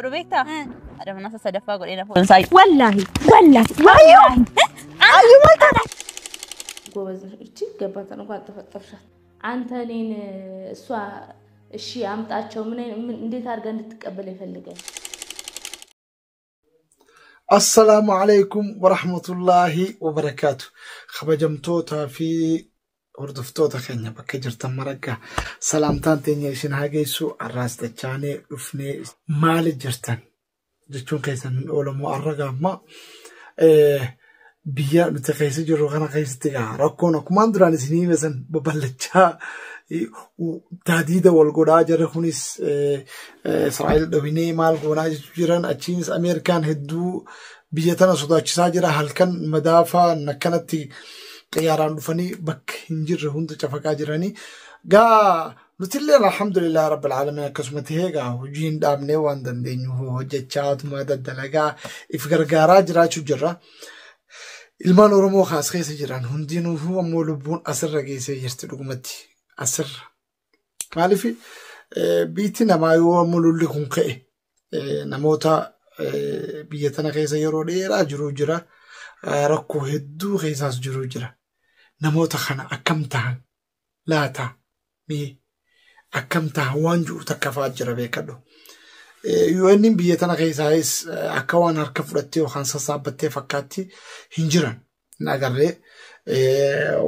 Godhu beektaa? Haadha manaa isa sadaffaa godhee na fuudhan isaa. Wallaahi wallaahi wallaahi. Ayyuu maal taata? ጎበዝ ነሽ። እቺ ገባታል እንኳን ጠፈጠፍሻት። አንተ እኔን እሷ እሺ አምጣቸው ምን እንዴት አድርገህ እንድትቀበል ይፈልጋል? Assalaamu alaikum warahmatullaahi wabarakaatu. Kabajamtootaa fi hordoftoota keenya bakka jirtan maraggaa salaamtaan teenya isin haa geessu. Arraas dachaanee dhufnee maali jirtan jechuun keessan hin oolamu. Arra gaamma biyya nuti keessa jirru kana keessatti gaa rakkoon akkumaan duraan isin hime san babal'achaa taadiida wal godhaa jira. Kunis Israa'el dhowinee maal goonaa jechuu jiran, achiinis Ameerikaan hedduu biyya tana sodaachisaa jira. Halkan madaafaa akkanatti xiyyaaraan dhufanii bakka hin jirre hunda cafaqaa jiranii. Gaa nutillee alhamdulillah rabbil aalamiin akkasuma tahee gaa hojii hin dhaabnee waan dandeenyu hojjechaa tuma daddalagaa if gargaaraa jiraachuu jirra. Ilmaan Oromoo kaas keessa jiran hundinuu ammoo lubbuun asirra geessee jirti dhugumatti asirra. Maaliif biitti namaa yoo ammoo lolli kun ka'e namoota biyya tana keessa yeroo dheeraa jiru jira, rakkoo hedduu keessaas jiru jira. Namoota kana akkam tahan laata, mee akkam tahan waan jiru takka fa'aa jira beekadhu. UN biyya tana keessaayis akka waan harka fudhattee yookaan sassaabbattee fakkaatti hin jiran hin agarree.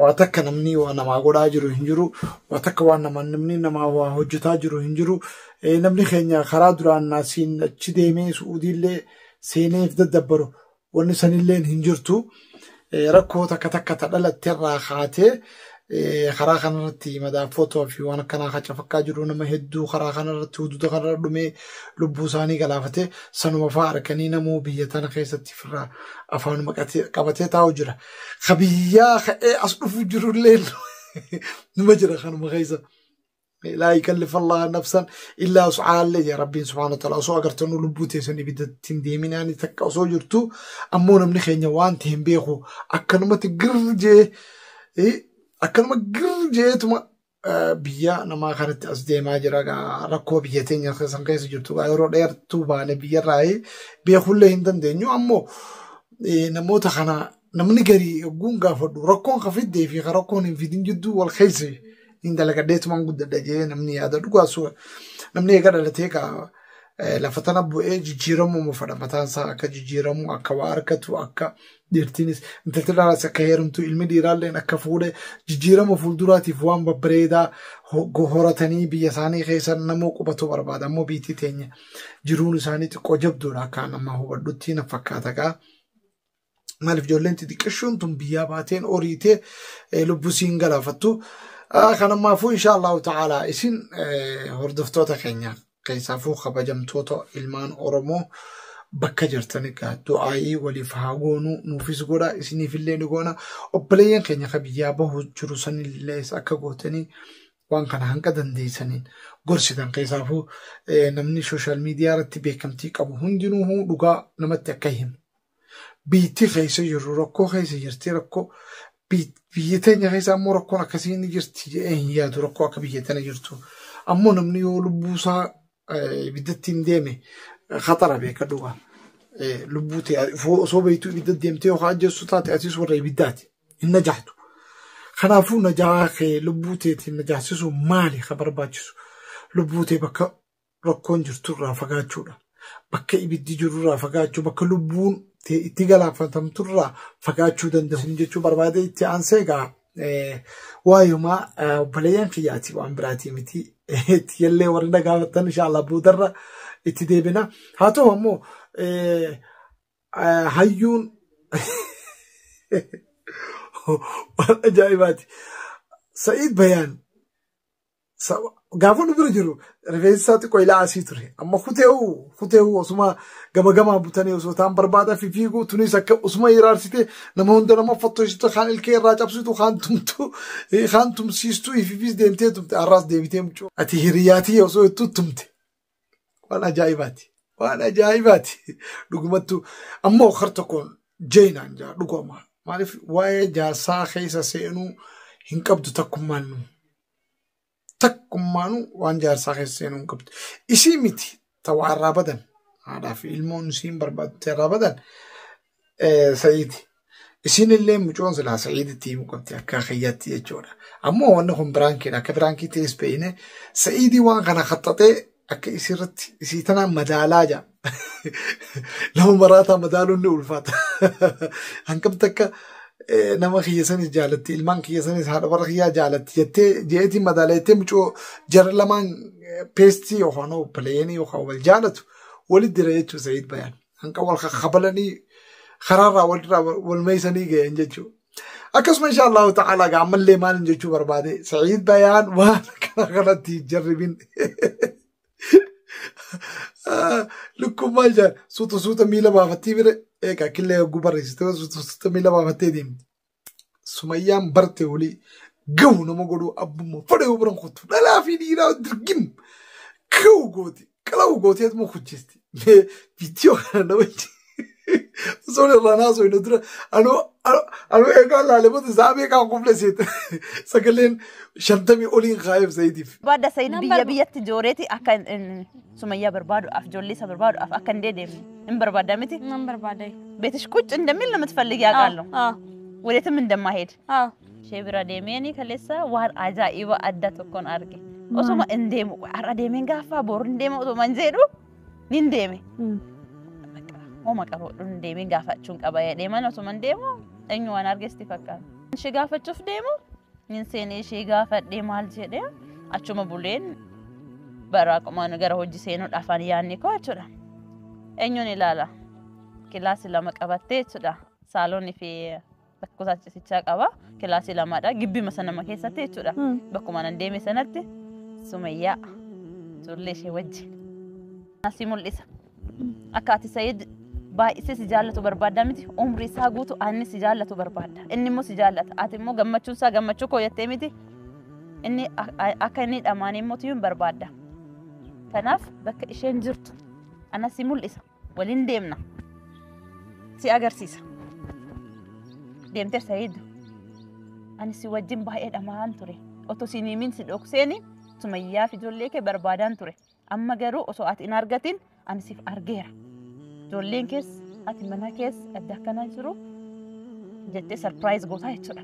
Waa takka namni waa namaa godhaa jiru hin jiru. Waa takka waan nama namni namaa waa hojjetaa jiru hin jiru. Namni keenya karaa duraan naasiin achi deemee Su'uudiillee seeneef daddabbaru wanni sanillee hin jirtu. Rakkoo takka takka ta dhalatte irraa kaatee karaa kanarratti madaafootoo fi waan akkanaa cafaqaa jiru. Nama hedduu karaa kanarratti huduuda kanarra dhumee lubbuu isaanii galaafatee sanuma fa'aa arganii namuu biyya tana keessatti firraa afaanuma qabatee taa'u jira. Ka biyyaa ka'ee as dhufu jirullee numa jira kanuma keessa. Laa yukallifu Allahu nafsan illaa wus'ahaa illee jira Rabbiin subhaanahu wa ta'ala. Osoo agartanuu lubbuu teessan ibiddatti hin deeminaani takka osoo jirtu ammoo namni keenya waan ta'e hin beeku, akkanumatti girr jee akkanuma girr jeetuma biyya namaa kanatti as deemaa jira. Gaa rakkoo biyya teenya san keessa jirtu gaa yeroo dheertuu baane biyyarraa beekullee hin dandeenyu. Ammoo namoota kana namni garii yogguun gaafadhu rakkoon ka fiddee fi ka rakkoon hin fidin jidduu wal keessa hin dalagadheetumaan guddadha jee namni yaada dhugaasu. Namni eega dhalatee gaa lafa tana bu'ee jijjiiramuu fedha, mataan isaa akka jijjiiramu, akka waa argatu, akka dhiirtiinis intalti dhalaas akka heerumtu, ilmi dhiiraalleen akka fuudhe, jijjiirama fuulduraatiif waan babbareedaa horatanii biyya isaanii keessa namoo qubatu barbaada. Ammoo biitii teenya jiruun isaanii xiqqoo jabduudha akka nama hubadhutti na fakkaata gaa. Maaliif ijoolleen xixiqqishoon tun biyyaa baateen horiitee lubbuu siin galaafattu. Kanamaafuu insha Allahu ta'ala isin hordoftoota keenya keessaafuu kabajamtoota ilmaan Oromoo bakka jirtan egaa du'aayii waliif haa goonu, nuufis godha, isiniifillee ni goona. Obboleeyyan keenya ka biyyaa bahu jiru sanillee akka gootanii waan kana hanga dandeessaniin gorsitan. Keessaafuu namni sooshaal miidiyaa irratti beekamtii qabu hundinuu dhugaa namatti akka himu. Biitti keessa jirru rakkoo keessa jirti, rakkoo biyya teenya keessa ammoo rakkoon akkasii ni jirti jedhee hin yaadu, rakkoo akka biyya tana jirtu. Ammoo namni yoo lubbuu isaa ibiddatti hin deeme khatara beeka dhugaa. Lubbuu ta'e osoo beektuu ibidda deemtee yookaan ajjeessu taate atis warra ibiddaati. Hin najaatu. Kanaafuu najaa kee lubbuu teetiin najaasisu maali ka barbaachisu? Lubbuu ta'e bakka rakkoon jirturraa fagaachuudha. Bakka ibiddi jirurraa fagaachuu, bakka lubbuun itti galaafatamturraa fagaachuu danda'u jechuu barbaade. Itti aansee egaa waayumaa obboleeyyan kiyyaati, waan biraatii miti. Itti illee warri na gaafattan inshallah boodarra itti deebina. Haa ta'u ammoo hayyuun waan ajaa'ibaati. Sa'iid Bayaan gaafa nu bira jiru rifeensi isaa xiqqoo ilaa asii ture. Amma kutee'uu kutee'uu osuma gama gamaa butanii osoo ta'an barbaada fi fiiguu tunis akka osuma iraarsite nama hunda nama fattoositu, kaan ilkee irraa cabsitu, kaan tumtu, kaan tumsiistu, ifiifis deemtee tumte. Har'aas deebitee mucoo ati hiriyaatii osoo ittuu tumte. Waan ajaa'ibaati. Waan ajaa'ibaati. Dhugumattuu ammoo kar tokkoon jeenaan jaa dhuguma. Maaliif waa'ee jaarsaa keessa seenuu hin qabdu takkummaan nu. Takkummaanuu waan jaarsaa keessa seenuu hin qabdu. Isii miti ta waa irraa badan. Haadhaa fi ilmoon isiin barbaaddu irraa badan Sa'iidi. Isiin illee mucoon silaa Sa'iiditti himuu qabdi akka kiyyaatti jechuudha. Ammoo wanni kun prankiidha. Akka prankii ta'es beeyne Sa'iidii waan kana qaxxaxee akka isirratti isii tanaan madaalaa jaa. Nama maraataa madaaluun ni ulfaata. Hangam takka nama kiyya sanis jaalatti, ilmaan kiyya sanis, haadha warra kiyyaa jaalatti jettee jeetiin madaala jettee mucoo jara lamaan peestii yookaan pileenii yookaan wal jaalatu walitti dira jechuudha Sa'iid Bayaan. Hanqa wal kabalanii karaarraa walirraa wal meeysanii gahan jechuudha. Akkasuma insha Allahu ta'ala gaa ammallee maalin jechuu barbaade, Sa'iid Bayaan waan kana kanatti hin jarribin. Lukkummaa ijaan suuta suuta miila baafattee bira eegaa killee hogguu barreessite suuta suuta miila baafattee deemti. Sumayyaan barte olii gahu nama godhuu abbummaa fadha yoo biran kottu dhalaa fi dhiiraa dirgim gahu gooti qalawu gooti atuma kuchisti. Viidiyoo kana nama osoo irraa naasoo hin dura anuu anuu eegaa laalee isaa beekaan qufle seete sagaleen 50 oliin kaa'eef Sa'idiif. Barbaadda Sa'iid biyya biyyatti jooreeti akka Sumayyaa barbaaduudhaaf, ijoollee isa barbaaduudhaaf akka hin deemne hin barbaadda miti? Nan barbaada. ቤትሽ ቁጭ እንደሚል ነው የምትፈልጊ አውቃለሁ። አዎ። ወዴትም እንደማይሄድ አዎ። ishee bira deemeeni kaleessa waan ajaa'iba adda tokkoon arge. Osuma hin deemu, har'a deemeen gaafa boru hin deema osuma hin jedhu nin deeme. Homa qabu hin deemeen gaafachuun qaba jedhee mana osuma hin deemu eenyu waan arge sitti fakkaata. Ishee gaafachuuf deemu nin seenee ishee gaafadhee maal jedhee achuma buleen baraaqumaan gara hojii seenuudhaaf ani yaadni koo jechuudha. Eenyuun ilaala? Kilaasii lama qabattee jechuudha. Saaloonii fi bakka ciisichaa qaba. Kilaasii lamadha. Gibbima sanama keessatti jechuudha. Bakkuma nan deeme sanatti Sumayyaa ijoollee ishee wajjin. Asii mul'isa. Akka ati Sa'iid baay'isee si jaallatu barbaadda miti? Umrii isaa guutu anni si jaallatu barbaadda. Inni immoo si jaallata. Ati immoo gammachuun isaa gammachuu koo jettee miti? Inni akka inni dhamaanii immoo tiyyuu hin barbaadda. Kanaaf bakka isheen jirtu ana si mul'isa. Waliin deemna. Si agarsiisa. Deemtee, "Sa'iid, ani si wajjin baay'ee dhamaan ture. Otoo si himin si dhokseeni Sumayyaa fi ijoollee kee barbaadaan ture. Amma garuu osoo ati hin argatin ani siif argeera. Ijoolleen keessa ati mana keessa adda akkanaa jiru," jettee surprise gootaa jechuudha.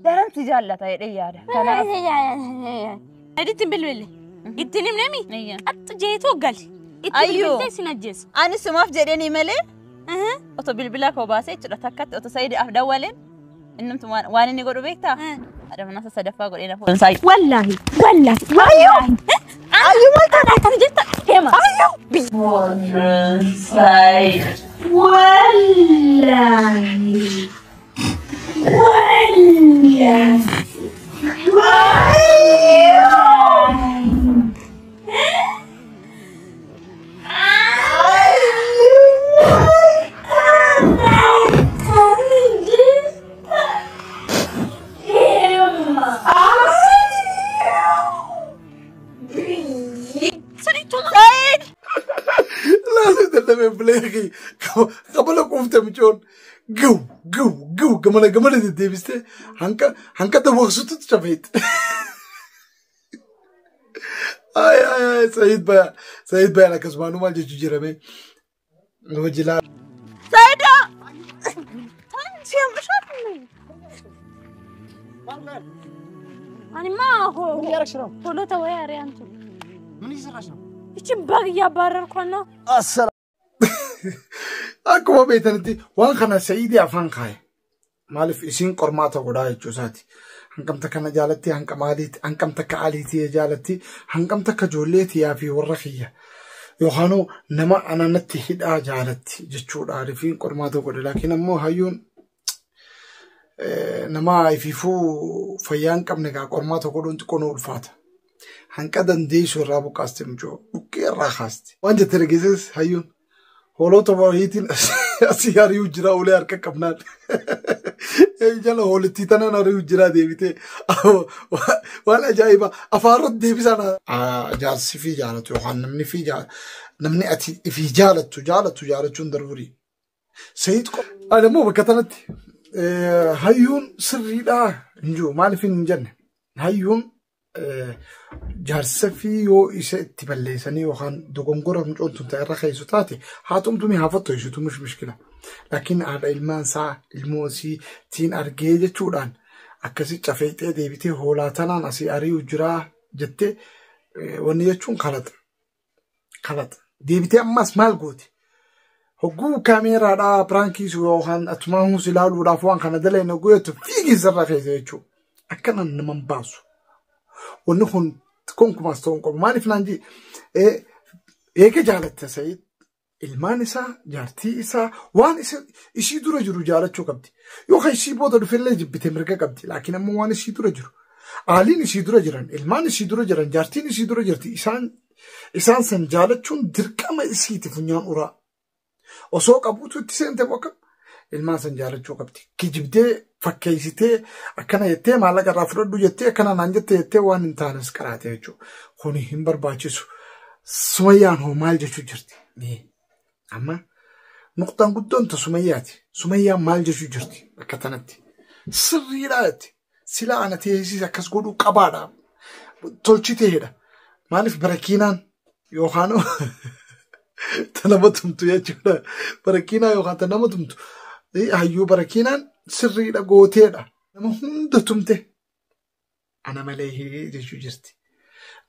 Daran si jaallata jedhee yaada. Kanaaf Itti hin bilbille. Ittiin himnemi? Iyya. Qaxxu jeetoo gali. Itti Ayyoo. bilbiltee sin ajjeesa. Ani sumaaf jedhanii malee otoo bilbila koo baasee jechuudha takkatti otoo Sa'iidaaf dawwaleen innumtu waan inni godhu beektaa? Haadha manaa sadaffaa godhee na fuudhan. Wallaahi, wallaahi, wallaahi. Ayyuu, maal taate akkana jetta? Deema. Wallaahi. Wallaahi. Sa'iid! Laalu dadhabee bileekii qabala quufte mucoon gaw gaw gaw gamana gamana deddeebistee hanqa hanqa dawwaqsutu cafeet. Ay ay ay, Sa'iid Bayaan, Sa'iid Bayaan akkasumaanuu maal jechuu jirame nama jilaa. Sa'iid! Siyaamshaan! Anima hoolota wayii ari'aan ture. ምን እየሰራሽ ነው? ይችን በግ እያባረርኳት ነው። Akkuma beektanitti waan kana Sa'iidii afaan kaaye. Maaliif isiin qormaata godhaa jechuu isaati. Hanqam takka na jaalatti, hanqa maaliiti, hanqam takka aliitii jaalatti, hanqam takka ijoollee tiyyaa fi warra kiyya. Yookaanuu nama ananatti hidhaa jaalatti jechuudha. Ariifiin qormaata godhe. Laakiin ammoo hayyuun nama ifiifuu fayyaa hin qabne gaa qormaata godhuun xiqqoo nu ulfaata. Hanqa dandeessu irraa buqqaaste, mucoo dhukkee irraa kaaste. Waan jette dhageesses hayyuun hoolota wayiitiin asii ari'uu jira ulee harka qabnaan. Jala hoolittii tanaan ari'uu jira deebitee waan ajaa'iba afaanirratti deebisaan. Jaarsi fi jaalatu yookaan namni fi namni ati fi jaalattu jaalattu jaalachuun darburii. Sa'iid ani immoo bakka tanatti hayyuun sirriidhaa hin jiru, maaliif hin jenne hayyuun Jaarsa fi yoo isa itti balleessanii yookaan dogongora mucoon tun ta'e irra keessu taate haa tumtumi haa fattoisitu mush mushkila. Laakiin haadha ilmaan isaa ilmoo isii tiin argee jechuudhaan akkasi cafeexee deebitee hoolaa tanaan asii ari'u jiraa jettee wanni jechuun kalaxa. Kalaxa. Deebitee ammas maal gooti? Hogguu kaameeraadhaa piraankiis yookaan atumaa huus ilaaluudhaaf waan kana daleen hogguu jettu fiigiisarra keessa jechuudha. Akkana nama hin baasu. Wanni kun konkumaas ta'uu hin qabu. Maaliif naan jee eega jaalatte Sa'iid ilmaan isaa jaartii isaa waan ishii dura jiru jaalachuu qabdi. Yookaan ishii booda dhufellee jibbite mirga qabdi. Laakiin ammoo waan ishii dura jiru. Aaliin ishii dura jiran, ilmaan ishii dura jiran, jaartiin ishii dura jirti. Isaan san jaalachuun dirqama isiiti funyaan uraa. Osoo qabuutu itti seente bakka ilmaan san jaalachuu qabdi. Kijibdee fakkeessitee akkana jettee maallaqa irraa fudhadhu jettee akkana naan jette jettee waan hin taanes qaraate jechuudha. Kuni hin barbaachisu. Sumayyaan hoo maal jechuu jirti? Amma nuqxaan guddoon ta Sumayyaati. Sumayyaan maal jechuu jirti bakka tanatti? Sirriidhaa jetti. Sila ana teessis akkas godhuu qabaadha. Tolchiteedha. Maaliif barakiinaan yookaan ta nama tumtu jechuudha. Barakiinaa yookaan ta nama tumtu. Hayyuu barakiinaan sirriidha gooteedha. Nama hunda tumte ana malee jechuu jirti.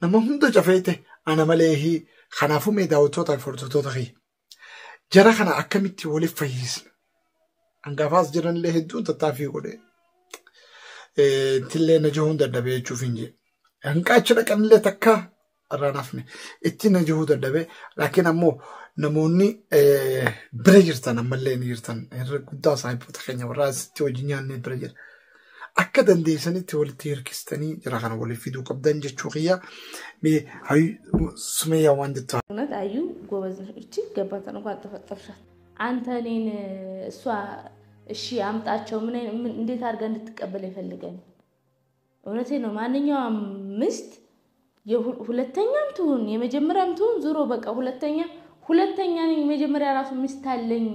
Nama hunda cafeete ana malee kanaafuu mee daawwattootaa fi hordoftoota kiyya. Jara kana akkamitti waliif fayyisna? Hangafaas jiranillee hedduun tattaaffii godhe. Ittillee na jahuun dadhabee jechuuf hin jee. Hanqaachi dhaqanillee takka irraan hafne itti na jahuu dadhabee laakiin ammoo namoonni bira jirtan ammallee ni jirtan irra guddaa saahiboota keenya warra asitti hojii nyaannee bira jira. Akka dandeessanitti walitti hirkistanii jira kana waliif fiduu qabdan jechuu kiyya. Mee Sumayyaa waan jettu. እውነት አዩ ጎበዝ ነሽ። እቺ ገባታን እንኳን ጠፈጠፍሻት። አንተ እኔን እሷ እሺ አምጣቸው ምን እንዴት አድርጋ እንድትቀበል ይፈልገን? እውነቴ ነው። ማንኛውም ሚስት ሁለተኛም ትሁን የመጀመሪያም ትሁን ዞሮ በቃ ሁለተኛ ነኝ። መጀመሪያ ራሱ ሚስት አለኝ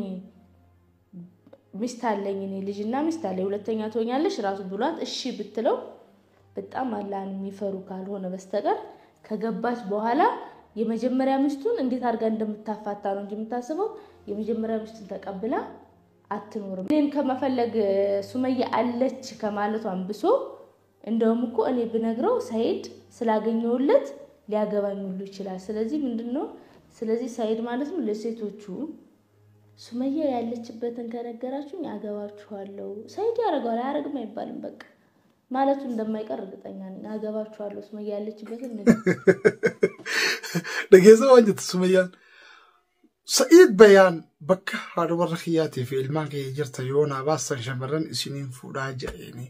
ሚስት አለኝ እኔ ልጅና ሚስት አለኝ ሁለተኛ ትሆኛለሽ ራሱ ብሏት እሺ ብትለው በጣም አላህን የሚፈሩ ካልሆነ በስተቀር ከገባች በኋላ የመጀመሪያ ሚስቱን እንዴት አድርጋ እንደምታፋታ ነው እንጂ የምታስበው የመጀመሪያ ሚስቱን ተቀብላ አትኖርም። እኔን ከመፈለግ ሱመያ አለች ከማለቷን ብሶ እንደውም እኮ እኔ ብነግረው ሰይድ ስላገኘሁለት ሊያገባኝ ሁሉ ይችላል። ስለዚህ ምንድነው ስለዚህ ሰይድ ማለት ነው ለሴቶቹ ሱመያ ያለችበትን ከነገራችሁኝ አገባችኋለሁ። ሰይድ ያደርገዋል አያደርግም አይባልም። በቃ ማለቱ እንደማይቀር እርግጠኛ ነኝ። አገባችኋለሁ ሱመያ ያለችበትን Dhageessa waan jettu Sumayyaan. Sa'iid Bayaan bakka haadha warra kiyyaatii fi ilmaan kiyya jirta yoo naa baastan shamarran isiniin fuudhaa jedhanii.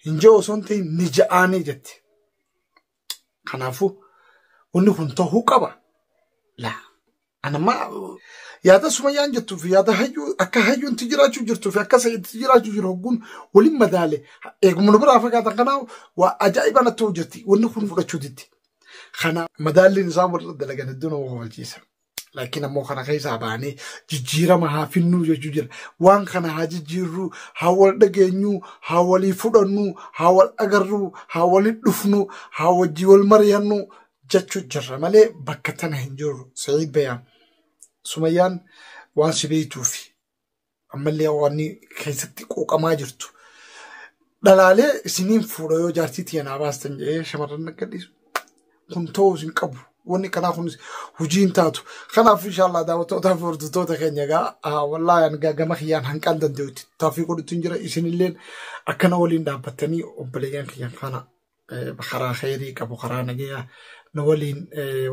Hin jiru osoo hin ta'in ni ja'aanii jetti. Kanaafuu wanni kun ta'uu qaba. Laa anamma yaada Sumayyaan jettuu fi yaada hayyuu akka hayyuun jiraachuu jirtuu fi akka Sa'iid jiraachuu jiru hogguun waliin madaale eegumna biraa fakkaatan kanaaf waa ajaa'iba natti hojjetti wanni kun fudhachuu ditti. Kana madaalliin isaa warra dalagan hedduu nama kofalchiisa. Laakiin ammoo kana keessaa baanee jijjiirama haa finnuu jechuu jira. Waan kana haa jijjiirruu, haa wal dhageenyuu, haa walii fudhannuu, haa wal agarruu, haa walii dhufnuu, haa wajjii wal mari'annuu jechuu jirra malee bakka tana hin jirru. Sa'iid Bayaan Sumayyaan waan si beektuufi ammallee waan keessatti quuqamaa jirtu. Dhalaalee isiniin fuudha yoo jaartii tiyya naa baastan jedhee shamarran akka dhiisu. Kun ta'uu hin qabu. Wanni kanaa kunis hojii hin taatu. Kanaaf inshallah daawwattootaa fi hordoftoota keenya egaa wallaahi ani gama kiyyaan hanqaan danda'utti taaffii godhutu hin jira. Isinilleen akkana waliin dhaabbattanii obboleeyyan kiyyan kana karaa khayrii qabu karaa nagayaa na waliin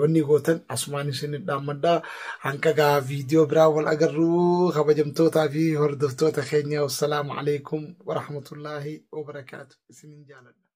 wanni gootan asumaan isin dhaammadhaa. Hanqa gaa viidiyoo biraa wal agarruu kabajamtootaa fi hordoftoota keenya. Wassalaamu alaikum warahmatullaahi wabarakaatu. Isinin jaaladha.